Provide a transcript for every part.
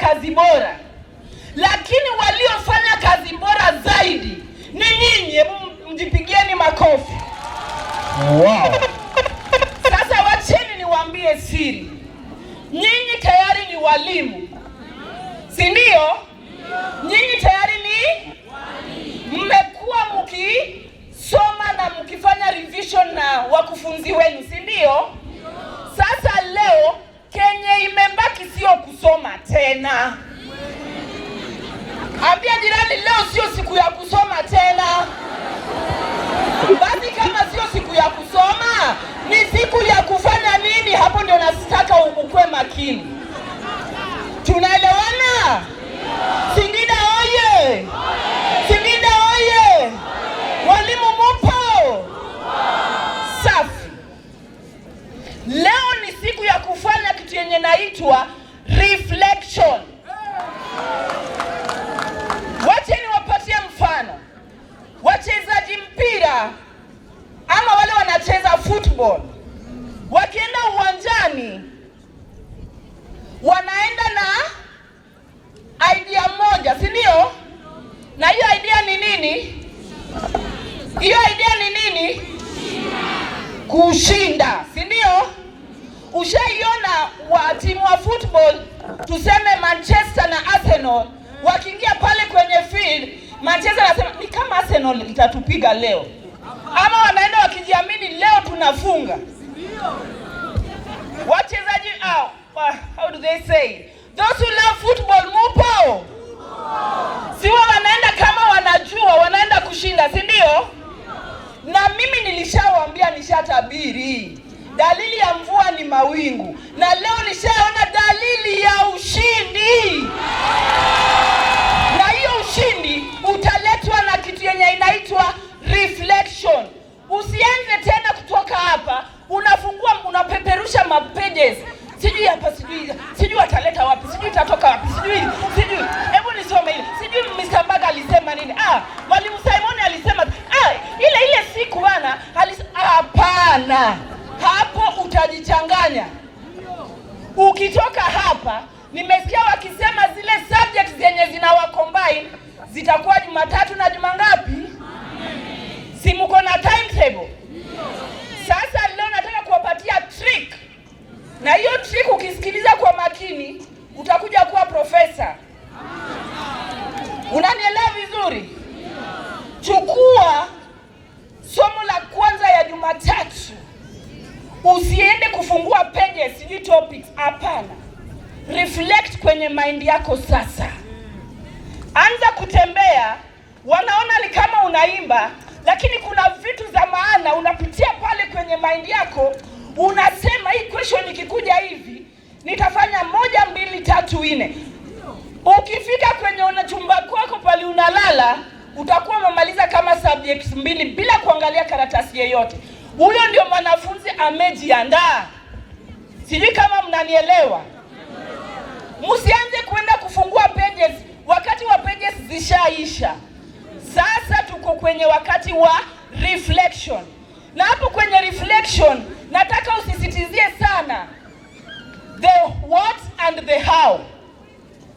kazi bora, lakini waliofanya kazi bora zaidi ni nyinyi. Hebu mjipigieni makofi. Sasa wacheni niwaambie siri. Nyinyi tayari ni walimu, si ndio? Nyinyi tayari ni mmekuwa mkisoma na mkifanya revision na wakufunzi wenu, si ndio? Sasa leo kenye imebaki sio kusoma tena. Ambia jirani, leo sio siku ya kusoma tena. Basi kama sio siku ya kusoma, ni siku ya kufanya nini? Hapo ndio nataka ukue makini. Tunaelewana? Singida oye! Singida oye! Walimu mupo? Safi. Leo ni siku ya kufanya kitu yenye naitwa reflection. Wache niwapatie mfano. Wachezaji mpira ama wale wanacheza football wakienda uwanjani wanaenda na idea moja, si ndio? Na hiyo idea ni nini? Hiyo idea ni nini? Kushinda, si ndio? Ushaiona wa timu wa football, tuseme Manchester na Arsenal, wakiingia pale kwenye field, Manchester anasema ni kama Arsenal itatupiga leo, ama wanaenda wakijiamini, leo tunafunga. Wachezaji, how do they say? Those who love football, mupo? Siwa wanaenda kama wanajua wanaenda kushinda, si ndio? Na mimi nilishawaambia, nishatabiri dalili ya mvua ni mawingu, na leo nishaona dalili ya ushindi, na hiyo ushindi utaletwa na kitu yenye inaitwa reflection. Usianze tena kutoka hapa unafungua unapeperusha mapages, sijui hapa, sijui sijui ataleta wapi, sijui itatoka wapi, sijui sijui, hebu nisome ile, sijui Mr. Mbaga alisema nini, ah, mwalimu Simon alisema, ah, ile ile siku bana. Hapana, hapo utajichanganya. Ukitoka hapa, nimesikia wakisema zile subjects zenye zinawa combine zitakuwa Jumatatu na juma ngapi? Si mko na timetable? Sasa leo nataka kuwapatia trick, na hiyo trick ukisikiliza kwa makini utakuja kuwa profesa. Unanielewa vizuri? Chukua somo la kwanza ya Jumatatu, usiende kufungua pages, sijui topics. Hapana, reflect kwenye mind yako sasa. Anza kutembea, wanaona ni kama unaimba, lakini kuna vitu za maana unapitia pale kwenye mind yako, unasema hii question ikikuja hivi nitafanya moja, mbili, tatu, nne. Ukifika kwenye una chumba kwako pale unalala, utakuwa umemaliza kama subjects mbili bila kuangalia karatasi yeyote. Huyo ndio mwanafunzi amejiandaa. Sijui kama mnanielewa. Msianze kwenda kufungua pages wakati wa pages zishaisha. Sasa tuko kwenye wakati wa reflection, na hapo kwenye reflection nataka usisitizie sana the what and the how.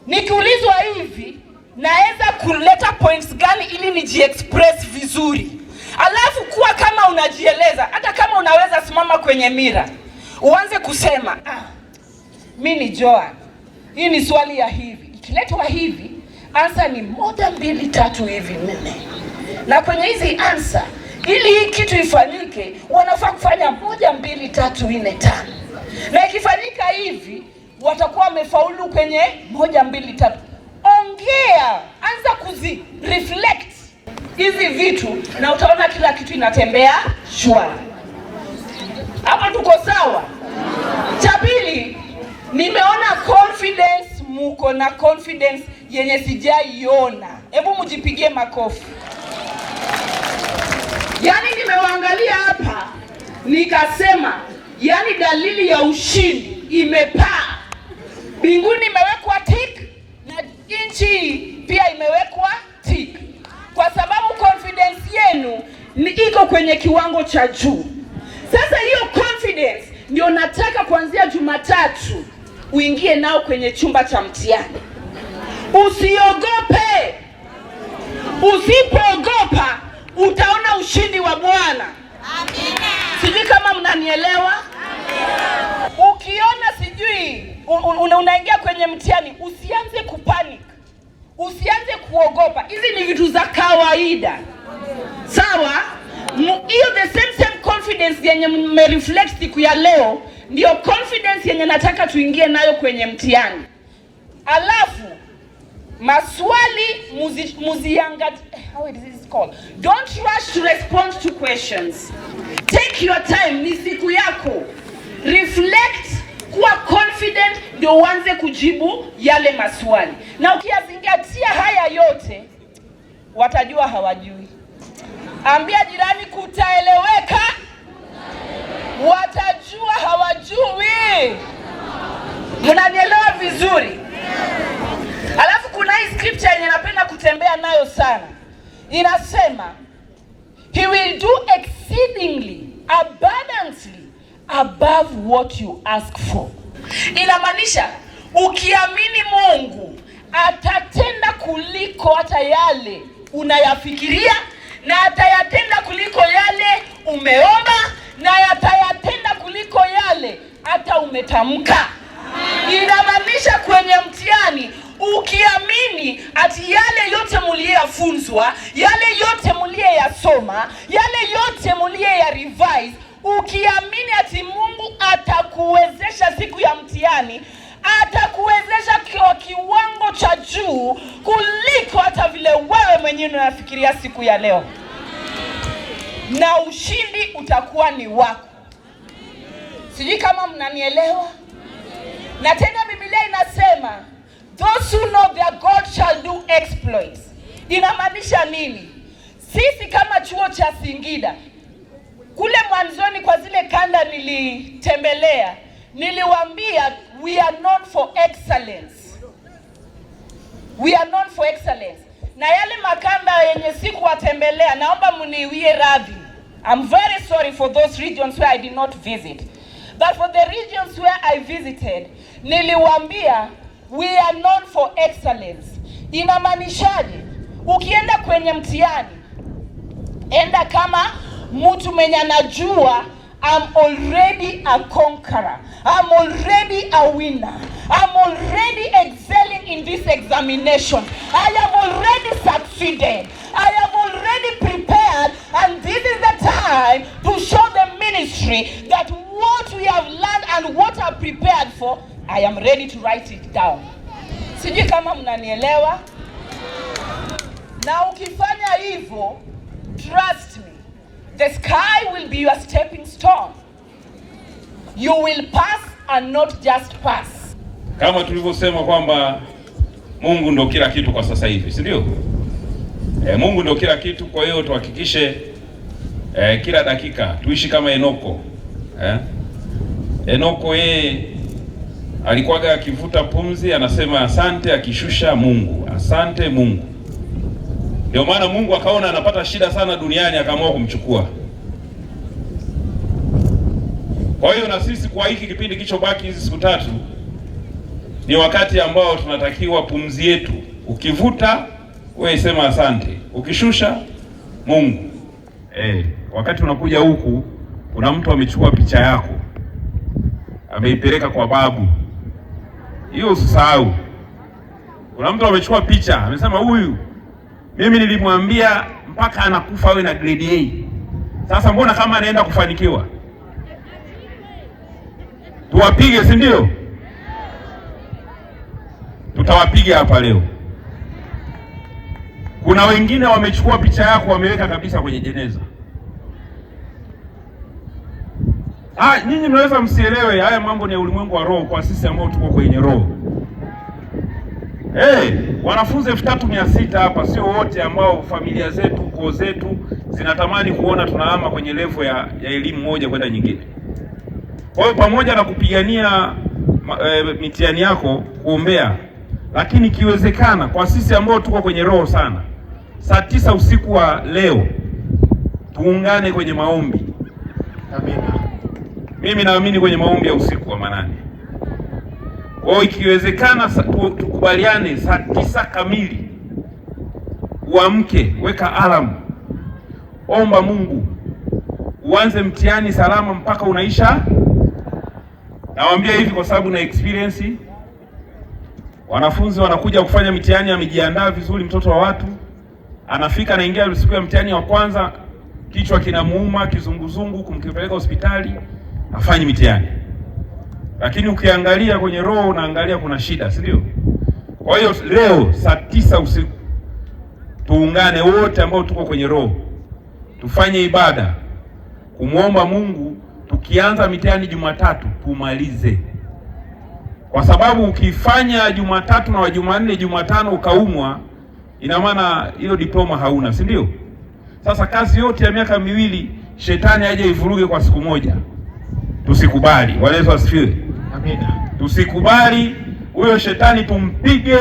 Nikiulizwa hivi, naweza kuleta points gani ili nijiexpress vizuri? Alafu kuwa kama unajieleza, hata kama unaweza simama kwenye mirror uanze kusema, "Ah, mi ni Joan, hii ni swali ya hivi, ikiletwa hivi answer ni moja, mbili, tatu, hivi nne, na kwenye hizi answer, ili hii kitu ifanyike, wanafaa kufanya moja, mbili, tatu, nne, tano, na ikifanyika hivi watakuwa wamefaulu kwenye moja, mbili, tatu." Ongea, anza kuzi reflect hizi vitu na utaona kila kitu inatembea shwari. Hapo tuko sawa? Cha pili, nimeona confidence, muko na confidence yenye sijaiona. Hebu mjipigie makofi. Yaani nimewaangalia hapa nikasema, yani dalili ya ushindi imepaa mbinguni, imewekwa tick na nchi hii pia imewekwa tick, kwa sababu confidence yenu ni iko kwenye kiwango cha juu. Sasa hiyo confidence ndio nataka kuanzia Jumatatu uingie nao kwenye chumba cha mtihani. Usiogope. Usipoogopa utaona ushindi wa Bwana. Amina. Sijui kama mnanielewa. Ukiona sijui unaingia kwenye mtihani, usianze kupanic, usianze kuogopa. Hizi ni vitu za kawaida, sawa? Hiyo the same confidence yenye mmereflect siku ya leo ndio confidence yenye nataka tuingie nayo kwenye mtihani. Alafu maswali how is this called? Don't rush to respond to questions. Take your time, ni siku yako. Reflect, kuwa confident ndio uanze kujibu yale maswali. Na ukiyazingatia haya yote, watajua hawajui. Ambia jirani kutaeleweka, watajua hawajui. Mnanielewa vizuri? Alafu kuna hii scripture yenye napenda kutembea nayo sana. Inasema, He will do exceedingly abundantly above what you ask for. Inamaanisha ukiamini Mungu atatenda kuliko hata yale unayafikiria, na atayatenda kuliko yale umeomba, na atayatenda kuliko yale hata umetamka. Inamaanisha kwenye mtihani ukiamini ati yale yote muliyeyafunzwa, yale yote muliyeyasoma, yale yote muliyeya revise, ukiamini ati Mungu atakuwezesha siku ya mtihani, atakuwezesha kwa kiwango cha juu kuliko hata vile wewe mwenyewe unafikiria siku ya leo, na ushindi utakuwa ni wako. Sijui kama mnanielewa. Na tena Biblia inasema those who know their God shall do exploits. Inamaanisha nini? Sisi kama chuo cha Singida kule mwanzoni kwa zile kanda nilitembelea, niliwaambia we are known for excellence. We are known for excellence. Na yale makanda yenye sikuwatembelea, naomba mniwie radhi. I'm very sorry for those regions where I did not visit. But for the regions where I visited, niliwaambia we are known for excellence. Inamaanishaje? Ukienda kwenye mtihani, enda kama mtu mwenye anajua I'm already a conqueror. I'm already a winner. I'm already excelling in this examination. I have already succeeded. I have already prepared, and this is the time to show the ministry that what we have learned and what I've prepared for, I am ready to write it down. Sijui kama mnanielewa. Na ukifanya hivyo, trust me, the sky will be your stepping stone. You will pass and not just pass. Kama tulivyosema kwamba Mungu ndo kila kitu kwa sasa hivi, si ndio? Mungu ndo kila kitu, kwa hiyo tuhakikishe kila dakika tuishi kama Enoko. Enoko yeye alikuwaga akivuta pumzi anasema asante, akishusha Mungu, asante Mungu. Ndio maana Mungu akaona anapata shida sana duniani akaamua kumchukua. Kwa hiyo na sisi kwa hiki kipindi kilichobaki, hizi siku tatu, ni wakati ambao tunatakiwa pumzi yetu, ukivuta wewe sema asante, ukishusha Mungu. Wakati unakuja huku kuna mtu amechukua picha yako ameipeleka kwa babu, hiyo usisahau. Kuna mtu amechukua picha amesema, huyu mimi nilimwambia mpaka anakufa awe na grade A. Sasa mbona kama anaenda kufanikiwa? Tuwapige, si ndio? Tutawapiga hapa leo. Kuna wengine wamechukua picha yako wameweka kabisa kwenye jeneza. Nyinyi mnaweza msielewe haya mambo ni ya ulimwengu wa roho, kwa sisi ambao tuko kwenye roho. Wanafunzi 3600 hapa sio wote ambao familia zetu, koo zetu zinatamani kuona tunahama kwenye level ya elimu moja kwenda nyingine. Kwa hiyo pamoja na kupigania mitihani yako kuombea, lakini ikiwezekana kwa sisi ambao tuko kwenye roho sana, saa 9 usiku wa leo tuungane kwenye maombi. Amina. Mimi naamini kwenye maombi ya usiku wa manane. Kwa hiyo ikiwezekana tukubaliane saa 9 kamili uamke, weka alarm, omba Mungu uanze mtihani salama mpaka unaisha. Nawaambia hivi kwa sababu na experience. Wanafunzi wanakuja kufanya mitihani, amejiandaa vizuri, mtoto wa watu anafika, anaingia siku ya mtihani wa kwanza, kichwa kinamuuma, kizunguzungu, kumkipeleka hospitali, afanye mitihani. Lakini ukiangalia kwenye roho, unaangalia kuna shida, si ndio? Kwa hiyo leo saa 9 usiku tuungane wote ambao tuko kwenye roho, tufanye ibada kumwomba Mungu, tukianza mitihani Jumatatu tumalize, kwa sababu ukifanya Jumatatu na wa Jumanne, Jumatano ukaumwa, ina maana hiyo diploma hauna, si ndio? Sasa kazi yote ya miaka miwili shetani aje ivuruge kwa siku moja. Tusikubali. Bwana Yesu asifiwe. Amina. Tusikubali huyo shetani, tumpige.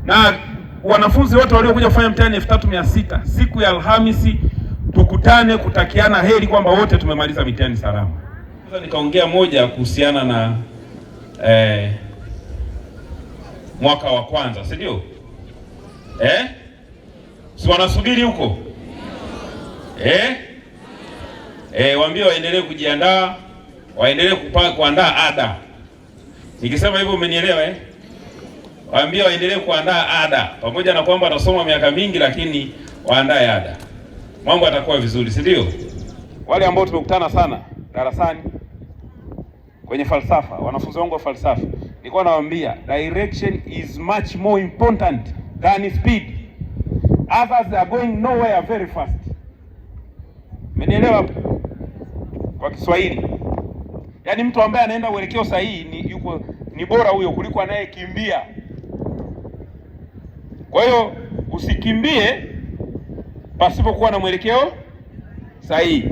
Na wanafunzi wote waliokuja kufanya mtihani 3600 siku ya Alhamisi tukutane kutakiana heri kwamba wote tumemaliza mitihani salama. Sasa nikaongea moja kuhusiana na mwaka wa kwanza, si ndio? Si wanasubiri huko? Waambie waendelee kujiandaa, waendelee kuandaa ada. Nikisema hivyo umenielewa eh? Waambie waendelee kuandaa ada, pamoja na kwamba watasoma miaka mingi, lakini waandae ada, mambo yatakuwa vizuri, si ndio? Wale ambao tumekutana sana darasani kwenye falsafa, wanafunzi wangu wa falsafa, nilikuwa nawaambia direction is much more important than speed. Others are going nowhere very fast. Umenielewa hapo? Kwa Kiswahili, yaani mtu ambaye anaenda uelekeo sahihi ni yuko ni bora huyo kuliko anayekimbia. Kwa hiyo usikimbie pasipokuwa na mwelekeo sahihi.